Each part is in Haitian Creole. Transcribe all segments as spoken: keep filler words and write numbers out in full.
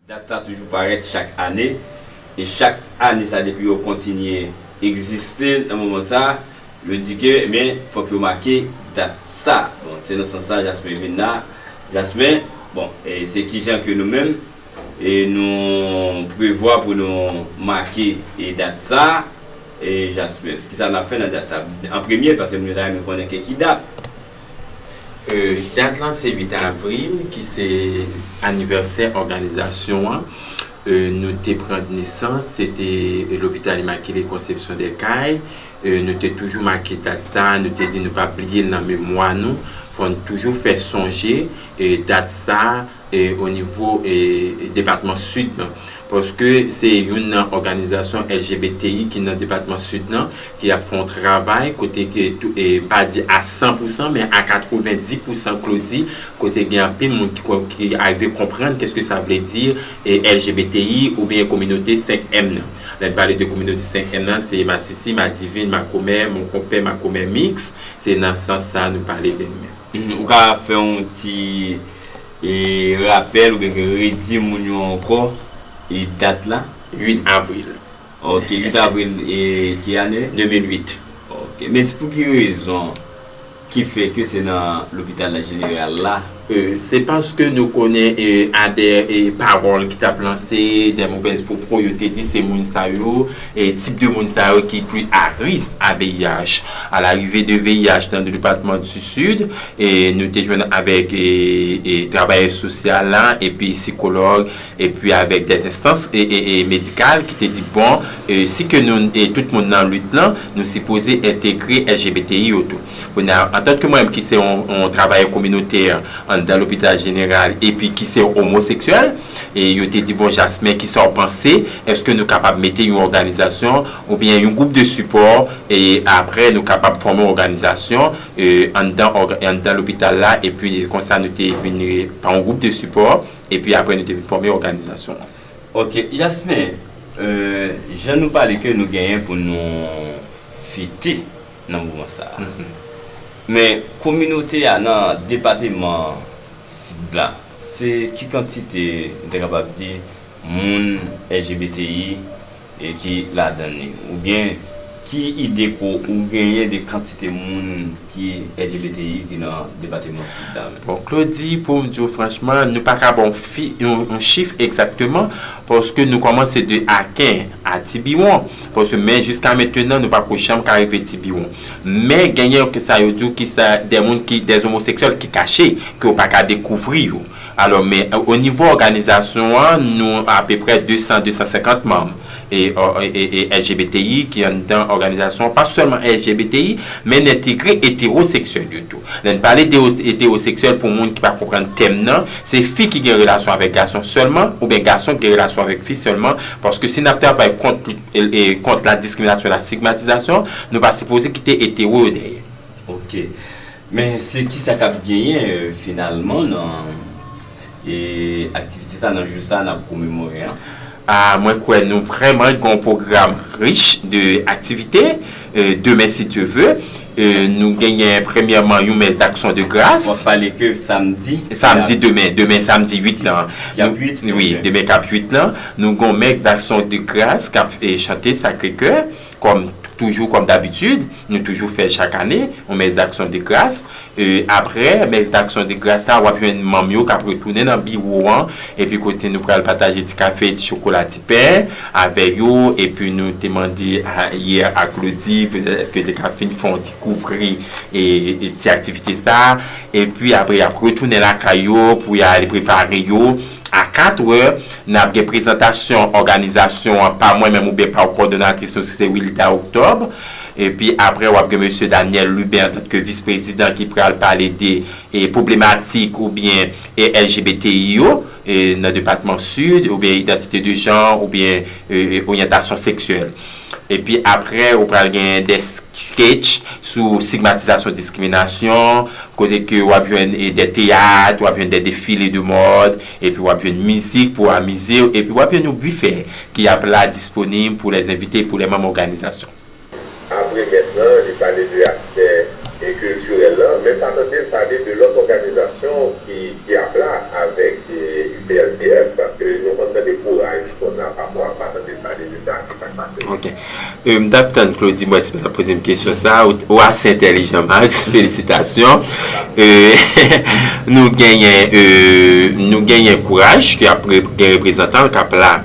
Dat sa toujou parèt chak ane, e chak ane sa, depi yo kontinye egziste nan moman sa, yo di ke, ebyen, fòk yo make dat sa. Bon, se nan sans sa Jasmin vin la. Jasmin, bon, e se kijan ke nou menm, e nou prevwa pou nou make, e dat sa, e Jasmin, kisa n ap fè nan dat sa? An premye, paske moun yo ta renmen konnen ke ki dat. E, dat lan se uit avril, ki se anivèsè òganizasyon an. E, nou te pran nesans, se te Lopital Imakile Konsepsyon dè Kay. E, nou te toujou make dat sa, nou te di nou p ap bliye l nan memwa nou. Fò n toujou fè sonje, e, dat sa, e, o nivo, e, depatman Sid lan. Paske se youn nan òganizasyon L G B T I ki nan depatman Sid lan, ki ap fè yon travay kote ke, tou- e, m pa di a san pousan, men a katrevenndis pousan, Claudy, kote gen anpil moun ki, ki arive konprann kèske sa vle di, e, L G B T I oubyen kominote senk M nan. Lè n pale de kominote senk M nan, se masisi, madivin, makomè, monkonpè, makomè miks, se nan sans sa nou pale de nou menm. Mhm, ou ka fè yon ti, e, rapèl oubyen ke redi moun yo ankò, e, dat la? Uit avril. Ok, uit avril, e, ki ane? De mil uit. Ok, men se pou ki rezon ki fè ke se nan lopital la jeneral la? E, se paske nou konnen, e, a de, e, pawòl ki t ap lanse, de movèz pwopo, yo te di se moun sa yo, e, tip de moun sa yo ki pli a risk a V I H. A larive de V I H nan depatman di Sid, e, nou te jwenn avèk, e, e, travayè sosyal la, epi sikològ, epi avèk de enstans, e, e, e, medikal ki te di, bon, e, si ke nou, e, tout moun nan lit lan, nou sipoze entegre L G B T I yo tou. Kounye a, antanke mwen menm ki se yon, yon travayè kominotè anndan lopital jeneral epi ki se yon omoseksyèl, e yo te di, bon, Jasmin, kisa w panse? Èske nou kapab mete yon òganizasyon oubyen yon gwoup de sipò, e apre nou kapab fòme yon òganizasyon, e, anndan, òga- anndan lopital la, epi konsa nou te vin, e, pa yon gwoup de sipò, epi apre nou te vin fòme òganizasyon an. Ok, Jasmin, e, jan nou pale ke nou genyen pou nou fete nan moman sa a. Men kominote a nan depatman Sid la, se ki kantite, nou ta kapab di, moun L G B T I, e, ki ladan li? Oubyen, ki ide ke w genyen de kantite moun ki L G B T I ki nan depatman Sid la menm? Bon, Claudy, pou m di w franchman, nou pa ka ba w fi- yon, yon chif egzakteman, paske nou kòmanse de Aken a Tibiwon. Paske, men jiska mentenan, nou pa ko janm ka rive Tibiwon. Men genyen ke sa yo di w ki sa, de moun ki, de omoseksyèl ki kache, ke w pa ka dekouvri yo. Alò, men, o nivo òganizasyon an, nou apeprè de san, de san senkant manm e, e, e, e L G B T I ki anndan òganizasyon an, pa sèlman L G B T I, men n entegre etewoseksyèl yo tou. Lè n pale de etewoseksyèl, pou moun ki pa konprann tèm nan, se fi ki gen relasyon avèk gason sèlman, oubyen gason ki gen relasyon avèk fi sèlman, paske si n ap travay kont, e, e, kont la diskriminasyon, la stigmatizasyon, nou pa sipoze kite etewo yo dèyè. Ok. Men se kisa k ap genyen, e, finalman nan, e, aktivite sa, nan jou sa n ap komemore an? A, mwen kwè nou vrèman gen yon pwogram rich de aktivite, e, demen si Dye ve. E, nou genyen premyèman yon mès d'aksyon de gras. W ap pale ke samdi? Samdi demen, demen samdi uit lan. K ap uit? Wi, demen k ap uit lan. Nou gen yon mès d'aksyon de gras k ap, e, chante Sacré-Cœur, kòm toujou, kòm dabitid, nou toujou fè l chak ane, yon mès d'aksyon de gras. E, apre mès d'aksyon de gras sa, w ap jwenn manm yo k ap retounen nan biwo an, epi kote nou pral pataje ti kafe, ti chokola, ti pen avè yo, epi nou te mande a, yè a Claudy, petèt èske li te ka fin fè yon ti kouvri, e, e ti aktivite sa, epi apre y ap retounen lakay yo pou y al prepare yo. A katrè, n ap gen prezantasyon òganizasyon an pa mwen menm oubyen pa kòdonatris nou, se Wilda Oktòb. Epi apre, w ap gen mesye Daniel Lubin antanke vis prezidan ki pral pale de, e, pwoblematik oubyen, e, L G B T I yo, e, nan depatman Sid, oubyen idantite de jan, oubyen, e, e, oryantasyon seksyèl. Epi apre, ou pral gen de sketch sou stigmatizasyon, diskriminasyon, kote ke w ap jwenn, e, de teyat, w ap jwenn de defile de mòd, epi w ap jwenn mizik pou amize w, epi w ap jwenn yon bifè ki ap la disponib pou lèzenvite, pou lè manm òganizasyon. Apre mès lan, li pale de aspè, e, kiltirèl lan, men pa tande l pale de lòt òganizasyon ki, ki ap la avèk, e, U P L C F, paske nou konn E, m t ap tann Claudy, mwen, si w t ap poze m kesyon sa, ou, ou ase entèlijan, Max, felisitasyon. E, nou genyen, e, nou genyen Kouraj, ki ap re-, gen reprezantan l k ap la.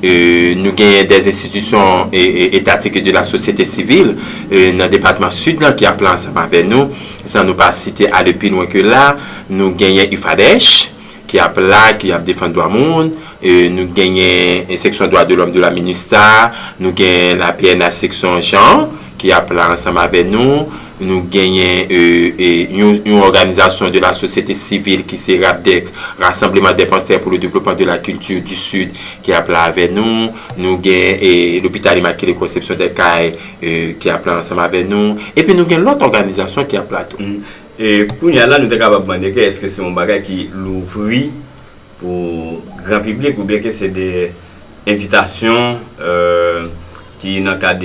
E, nou genyen des institutions e, e, étatiques de la société civile, e, nan depatman Sid lan ki ap la ansanm avè nou, san nou pa site ale pi lwen ke la. Nou genyen IFADEH, ki ap la, ki ap defann dwa moun. E, nou genyen, e, seksyon dwa de lòm de la MINUSTAH, nou gen la PNH seksyon jan, ki ap la ansanm avè nou. Nou genyen, e, e, yon, yon òganizasyon de la sosyete sivil ki se RAPDEX, Rassemblement des penseurs pour le développement de la culture du Sud, ki ap la avè nou. Nou gen, e, Lopital Immaculée Conception des Cayes, e, ki ap la ansanm avè nou. Epi nou gen lòt òganizasyon ki ap la tou. E kounye a la, nou te kapab mande ke èske se yon bagay ki louvri pou gran piblik oubyen ke se de envitasyon, e, ki nan kad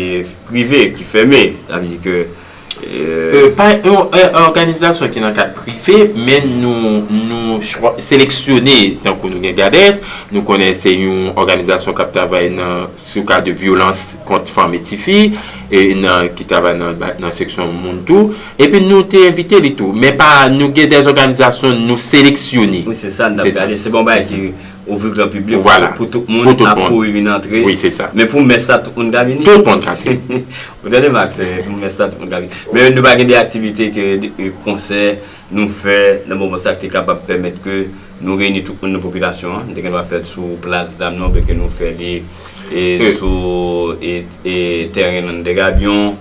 prive, ki fèmen? Sa vle di ke, e, E, pa yon, e, òganizasyon ki nan kad prive, men nou, nou chwa-, seleksyone, tankou nou gen GADES, nou konnen se yon òganizasyon k ap travay nan sou ka de vyolans kont fanm e tifi, e nan, ki travay nan, nan seksyon moun tou. Epi nou te envite li tou. Men pa, nou gen de òganizasyon nou seleksyone. Wi, se sa n t ap gade. Se pa yon bagay ki ouvri gran piblik pou tout moun ap kouri vin antre. Wi, se sa. Men pou mès la, tout moun ka vini. Tout moun ka vini. Ou tande, Max, e, pou mès la, tout moun ka vini. Men nou pa gen de aktivite ke, de, e, konsè, nou fè nan moman sa ki te kapab pèmèt ke nou reyini tout moun nan popilasyon an. Nou te gen dwa fè l sou plas Dam nan, oubyen ke nou fè li, e, sou, e, e, tèren nan Dègabyon.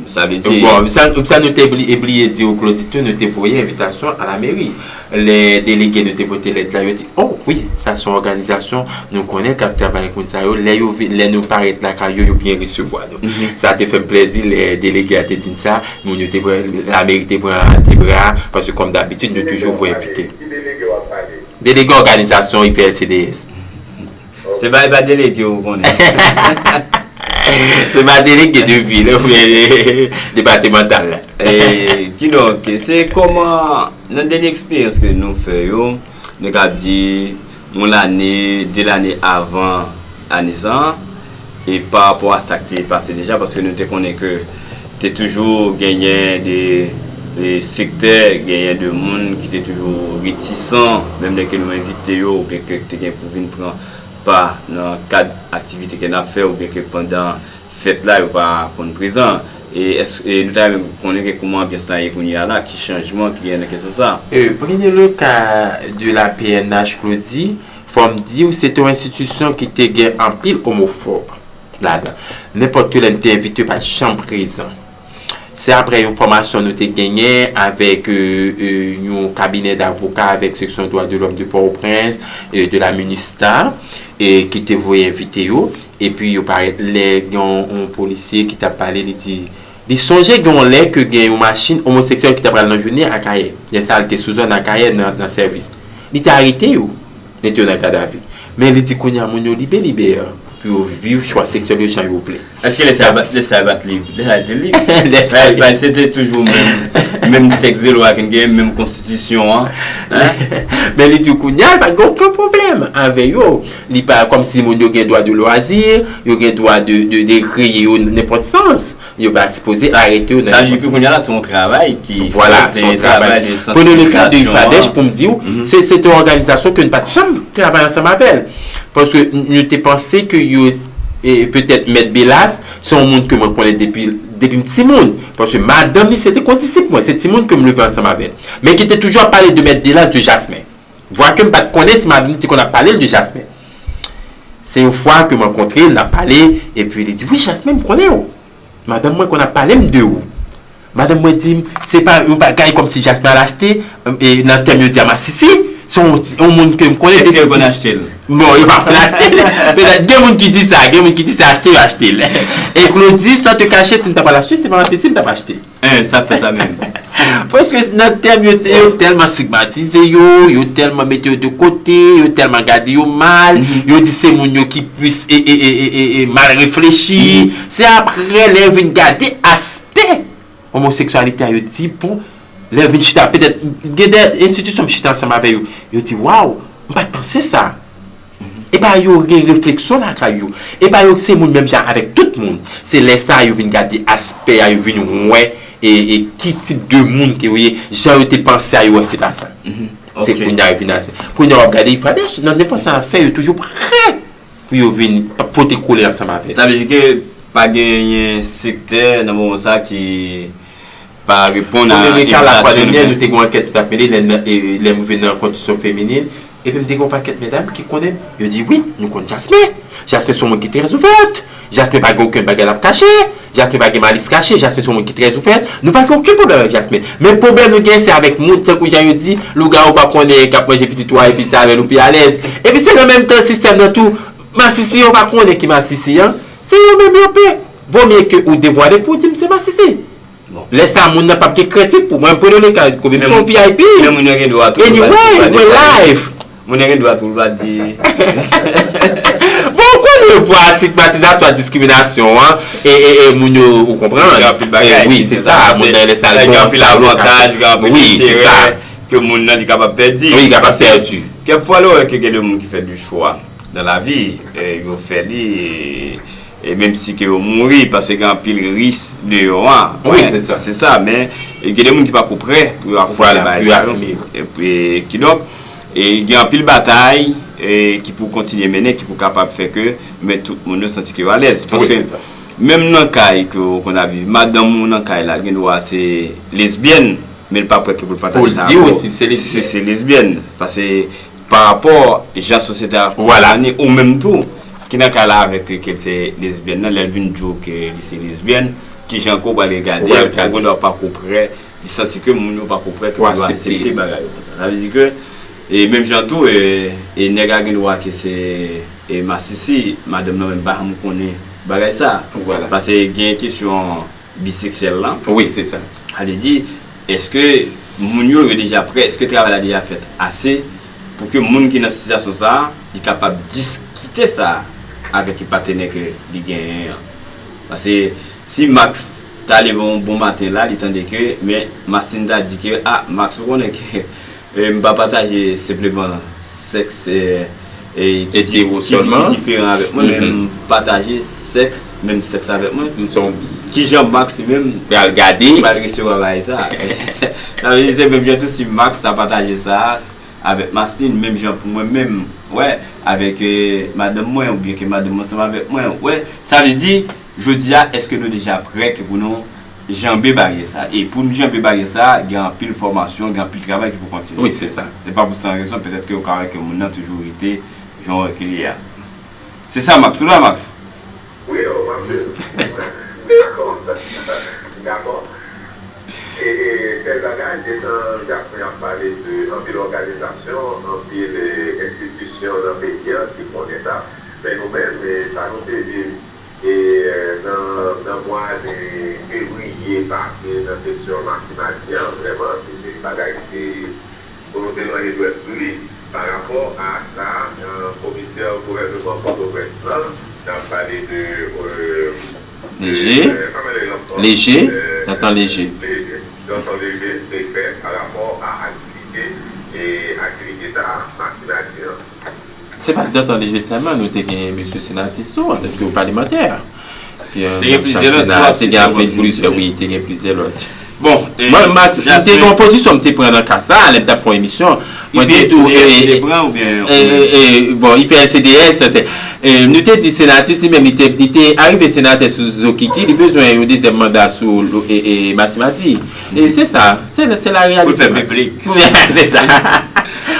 Sa vle di Bon, sa, sa nou te bli-, bliye di w, Claudy, tou, nou te voye envitasyon a la meri. Lè delege nou te pote lèt la, yo di, "Oh, wi, sa se yon òganizasyon, nou konnen k ap travay ak moun sa yo. Lè yo vi-, lè nou parèt lakay yo, yo byen resevwa nou." Sa te fè m plèzi lè delege a te di n sa. Moun yo te pran, lameri te pran de bra, paske kòm dabitid, nou toujou voye envite. Delege òganizasyon I P L C D S. Se pa, e pa delege ou konnen. Se pa delege de vil, oubyen depatemantal la. E, kidonk, se kòman, nan dènye eksperyans ke nou fè yo, nou ka di, yon lane, de lane avan ane sa a, e pa rapò a sa k te pase deja, paske nou te konnen ke te toujou genyen de, de sektè, genyen de moun ki te toujou retisan, menm lè ke nou envite yo, oubyen ke te gen pou vin pran pa nan kad aktivite ke n ap fè, oubyen ke pandan fèt la, yo pa konn prezan. E èske, e nou ta renmen konnen ke kòman anbyans la ye kounye a la, ki chanjman ki genyen nan kesyon sa a? E, premye le ka de la P N H, Claudy, fò m di w, se te yon enstitisyon ki te gen anpil omofòb ladan. Nenpòt kilè n te envite yo, pa t janm prezan. Se apre yon fòmasyon nou te genyen avèk, e, e, yon kabinè davoka avèk seksyon dwa de lòm de Pòtoprens, e, de la MINUSTAH, e, ki te voye envite yo. Epi yo parèt lè gen yon, yon polisye ki t ap pale, li di, li sonje gen yon lè ke gen yon machin omoseksyèl ki t ap pral nan jounen Akayè. Lè sa a, li te sou zòn Akayè nan, nan sèvis. Li te arete yo, mete yo nan gadavi. Men li di kounye a, moun yo libe, libe, pou yo viv chwa seksyèl yo jan yo vle. Èske lè sa a, lè sa a pa t lib? Lè sa a te lib. Lè sa a te lib. Bay, bay, se te toujou menm, menm tèks de lwa ke n gen, menm konstitisyon an. Hein? Men li di kounye a, li pa gen okenn pwoblèm avè yo. Li pa kòmsi moun yo gen dwa de lwazi, yo gen dwa de, de, de kreye yo nenpòt sans. Yo pa sipoze arete yo nan nenpòt. Sa vle di ke kounye a la, se yon travay ki Vwala, se yon travay. Prenons le cas de IFADEH pou m di w, se, se te yon òganizasyon ke n pa t janm travay ansanm avè l. Paske n, nou te panse ke yo, e, petèt Mèt Belas, se yon moun ke mwen konnen depi, depi m timoun. Paske madanm li, se te kondisip mwen, se timoun ke m leve ansanm avè l. Men ki te toujou ap pale de Mèt Belas, de Jasmen. Vwake m pa t konnen si madanm li te konn ap pale l de Jasmen. Se yon fwa ke m rankontre l, n ap pale, epi li di, "Wi, Jasmen, m konnen w." Madanm mwen konn ap pale m de ou. Madanm mwen di m, se pa yon bagay kòmsi Jasmin al achte, e, nan tèm yo di a masisi, se yon, yon moun ke m konnen depi. Èske yo konn achte l? Bon, yo pa konn achte l. Petèt, gen moun ki di sa, gen moun ki di se achte yo achte l. E Claudy, san te kache, si m ta pral achte, se pa masisi m t ap achte. Hein, sa fè sa menm. Paske nan tèm yo, yo tèlman stigmatize yo, yo tèlman mete yo de kote, yo tèlman gade yo mal, yo di se moun yo ki plis e, e, e, e, e, e mal reflechi. Se apre lè yo vin gade aspè omoseksyalite a, yo di, bon, lè yo vin chita, petèt, gen de enstitisyon m chita ansanm avè yo, yo di, waw, m pa t panse sa. E pa yo gen refleksyon lakay yo. E pa yo se moun menm jan avèk tout moun. Se lè sa yo vin gade aspè a, yo vin wè e, e ki tip de moun ke yo ye, jan yo te panse a yo wè se pa sa. Se kounye a yo vin aspè. Kounye a w ap gade Ifradesh, nan nenpòt sa n ap fè, yo toujou prè pou yo vin pote kole ansanm avè. Sa vle di ke pa genyen sektè nan moman sa ki pa reponn a envitasyon nou. Premye ka, lafwa dènyè, nou te gen yon ankèt nou t ap mennen lè n, e, lè m rive nan kondisyon feminin. Epi m te gen yon pakèt medam ki konnen m. Yo di, "Wi, nou konn Jasmin. Jasmin se yon moun ki trè ouvèt. Jasmin pa gen okenn bagay l ap kache. Jasmin pa gen malis kache. Jasmin se yon moun ki trè ouvèt. Nou pa gen okenn pwoblèm avèk Jasmin. Men pwoblèm nou gen, se avèk moun, tankou jan yo di, lougawou pa konnen k ap manje pitit ou a, epi se avè l ou pi alèz." Epi se nan menm tan sistèm nan tou, masisi yo pa konnen ki masisi an. Se yo menm yo pè. Vo mye ke ou devwale pou w di m se masisi. Lè sa a, moun nan p ap gen krentif pou mwen. M pran le ka, kote m se yon V I P. Men moun nan gen dwa tou. Anyway, mwen live. Moun nan gen dwa tou, l pa di. Bon, ou konnen vwa estigmatizasyon ak diskriminasyon an, e, e, e moun yo, ou konprann? Gen anpil bagay. Wi, se sa, moun nan lè sa l gen anpil avantaj, gen anpil enterè ke moun nan li kapab pèdi. Wi, li kapab pèdi. Kèk fwa, lè w wè ke gen de moun ki fè de chwa nan lavi, e, yo fè li, e, e menm si ke yo mouri, paske gen anpil risk deyò a. Wi, se sa. Se sa, men, e, gen de moun ki pako prè pou yo afwonte bagay sa yo. Epi, kidonk, e, gen anpil batay, e, ki pou kontinye mennen, ki pou kapab fè ke, men tout moun yo santi ke yo alèz. Paske menm nan kay ke w konn ap viv, madanm ou nan kay la, gen dwa se lesbyèn, men l pa prè ke pou l pataje sa avè w. Si se, se lesbyèn. Paske pa rapò jan sosyete a fonksyone, ou menm tou, ki nan kay la avèk li ke l se lesbyèn nan, lè l vin di w ke li se lesbyèn, kijan ke w pral regade l, ou gen dwa pako prè, li santi ke moun yo pako prè ke pou yo aksepte bagay yo konsa. Sa vle di ke, e menm jan tou, e, e nèg la gen dwa ke se, e masisi, madanm nan menm pa janm konnen bagay sa. Paske gen kesyon biseksyèl lan. Wi, se sa. Sa vle di, èske moun yo, yo deja prè, èske travay la deja fèt ase pou ke moun ki nan sitiyasyon sa a, li kapab diskite sa avèk patenè ke li genyen an? Paske si Max ta leve yon bon maten la, li tande ke, men Maxine ta di ke, a, Max, ou konnen ke E, m pa pataje senpleman sèks, e, e, ki di-, ki di-, ki diferan avèk mwen, men m pataje sèks, menm sèks avèk mwen. Kijan Max li menm pral gade, pral resevwa bagay sa? Sa vle di se menm jan tou si Max ta pataje sa avèk Maxine, menm jan pou mwen menm, wè, avèk, e, madanm mwen, oubyen ke madanm mwen ansanm avèk mwen, wè. Sa vle di, jodi a, èske nou deja prè ke pou nou janbe baryè sa? E pou nou janbe baryè sa, gen anpil fòmasyon, gen anpil travay ki pou kontinye fèt. Wi, se sa. Se pa pou san rezon, petèt ke ou ka wè ke moun nan toujou rete jan w wè ke l ye a. Se sa, Max. Ou la, Max? Wi, o, m ap suiv. Dakò. Dakò. E, e, bèl bagay, detan Jasmin ap pale de anpil òganizasyon, anpil, e, enstitisyon nan peyi a ki konnen sa. Men nou menm, e, sa nou te viv E, e, nan, nan mwa de fevriye pase, nan sesyon Maxime a di a, vrèman, se te bagay ki te, pou nou te lwen dwèt sou li, pa rapò a sa, e, komisè gouvènman Pòtoprens lan, n ap pale de, e, Léger, e, kòman li rele ankò? Léger, e, Dantan Léger. Léger. Dantan Léger te fè pa rapò a aktivite, e, aktivite sa, Maxime a di a. Se pa t Dantan Léger sèlman, nou te gen mesye Senatus tou, antanke palimantè. Epi, e, te gen plizyè lòt sou aktivite, wi, te gen plizyè lòt. Bon, e, mwen, Max, m te gen yon pozisyon m te pran nan ka sa, lè m t ap fè yon emisyon. Mwen te di w, e, e, e, bon, I P L C D S, se, e, nou te di Senatus li menm, li te, li te arive senatè sou Zokiki, li bezwen yon dezyèm manda sou, e, e, Maxime a di. E se sa, se, se la reyalite, Max. Pou l fè piblik. Pou fè, se sa.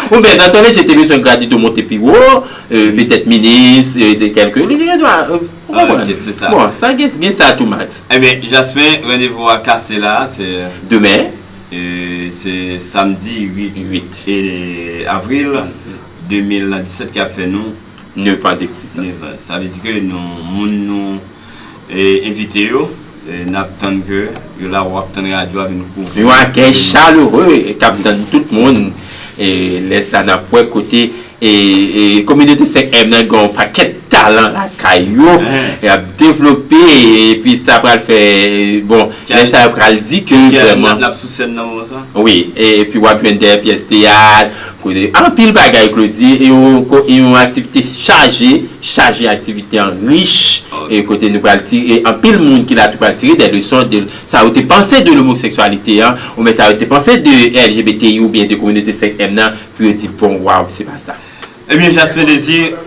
Oubyen, Dantan Léger te bezwen grade do monte pi wo, e, petèt minis, e, de kèlke, li te gen dwa, e, ou konprann? Bon, sa gen, gen sa tou, Max. Ebyen, Jasmin, randevou a kase la, se demen. E, se samdi uit, uit, e, avril de mil disèt ki ap fè nou nèf an degzistans. Nèf an. Sa vle di ke nou, moun nou, e, envite yo, e, n ap tann ke yo la, w ap tann radyo a vin kouvri. Yon akèy chalere k ap tann tout moun. E, lè sa n ap wè kote, e, e, kominote senk M nan gen yon pakèt talan lakay yo, y ap devlope, epi sa pral fè, bon, lè sa yo pral di ke vrèman. N ap sou sèn nan moman sa? Wi, epi w ap jwenn dèyè pyès teyat, kote anpil bagay, Claudy, e yon, ko- e yon aktivite chaje, chaje aktivite an rich, e kote nou pral tire, anpil moun ki la tou pral tire de leson de sa yo te panse de lomoseksyalite an, oubyen sa yo te panse de L G B T I oubyen de kominote senk M nan, pou yo di, bon, waw, se pa sa. Ebyen, Jasmin Désir.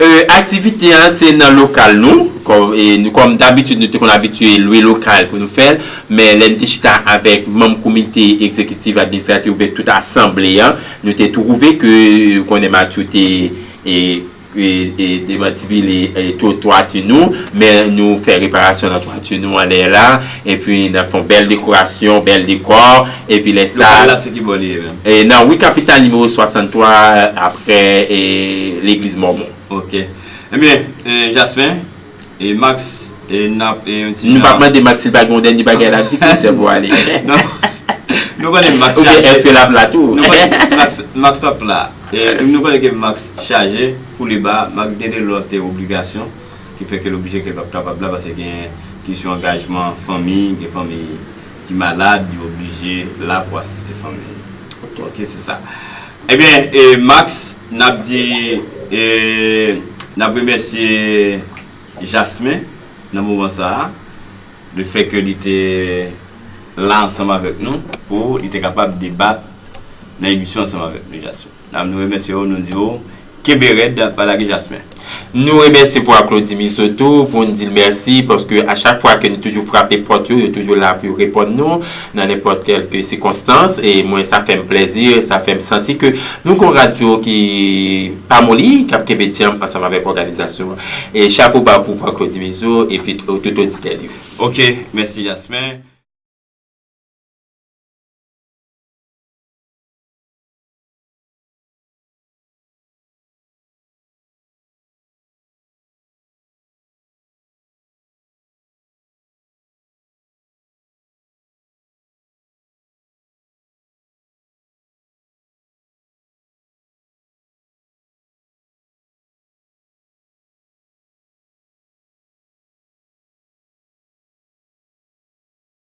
Euh, aktivite an se nan lokal nou. Kòm, e, nou, kòm dabitid, nou te konn abitye lwe lokal pou nou fè l. Men lè n te chita avèk manm komite egzekitif, administratif oubyen tout asanble an, nou te twouve ke, konnen Matthew te, e, e, e, demantibile, e, tou twati nou, men nou fè reparasyon nan twati nou anlè la, epi n ap fè yon bèl dekorasyon, bèl dekò, epi lè sa. Lokal la, se ki bò li ye menm? E, nan ri Kapital nimewo swasanntwa, aprè, e, legliz Mòmon. Ok. Ebyen, e, Jasmin, e, Max, e, n ap, e, yon ti jan. Nou p ap mande Max si l pa gen yon dènye bagay l ap di, Claudy, pou ale. Non. Nou konnen Max chaje. Oubyen èske l ap la tou? Nou konnen Max, Max p ap la. E, nou konnen ke Max chaje, koule ba, Max gen de lòt, e, obligasyon, ki fè ke l oblije ke l p ap kapab la, paske gen kesyon angajman fanmi, gen fanmi ki malad, yo oblije la pou asiste fanmi. Ok, se sa. Ebyen, e, Max, n ap di, e, n ap remèsye Jasmin nan moman sa a, le fè ke li te la ansanm avèk nou, pou li te kapab debat nan emisyon ansanm avèk nou, Jasmin. N ap nou remèsye w, nou di w, kenbe rèd, pa lage Jasmin. Nou remèsye pou Claudy Mizo tou, pou n di l mèsi, paske a chak fwa ke nou toujou frape pòt yo, yo toujou la pou yo reponn nou, nan nenpòt kèlke sikonstans, e mwen, sa fè m plèzi, sa fè m santi ke nou gon radyo ki pa moli, k ap kenbe djanm ansanm avèk òganizasyon an. E chapo ba pou Claudy Mizo, epi tout oditè li yo. Ok, mèsi Jasmin.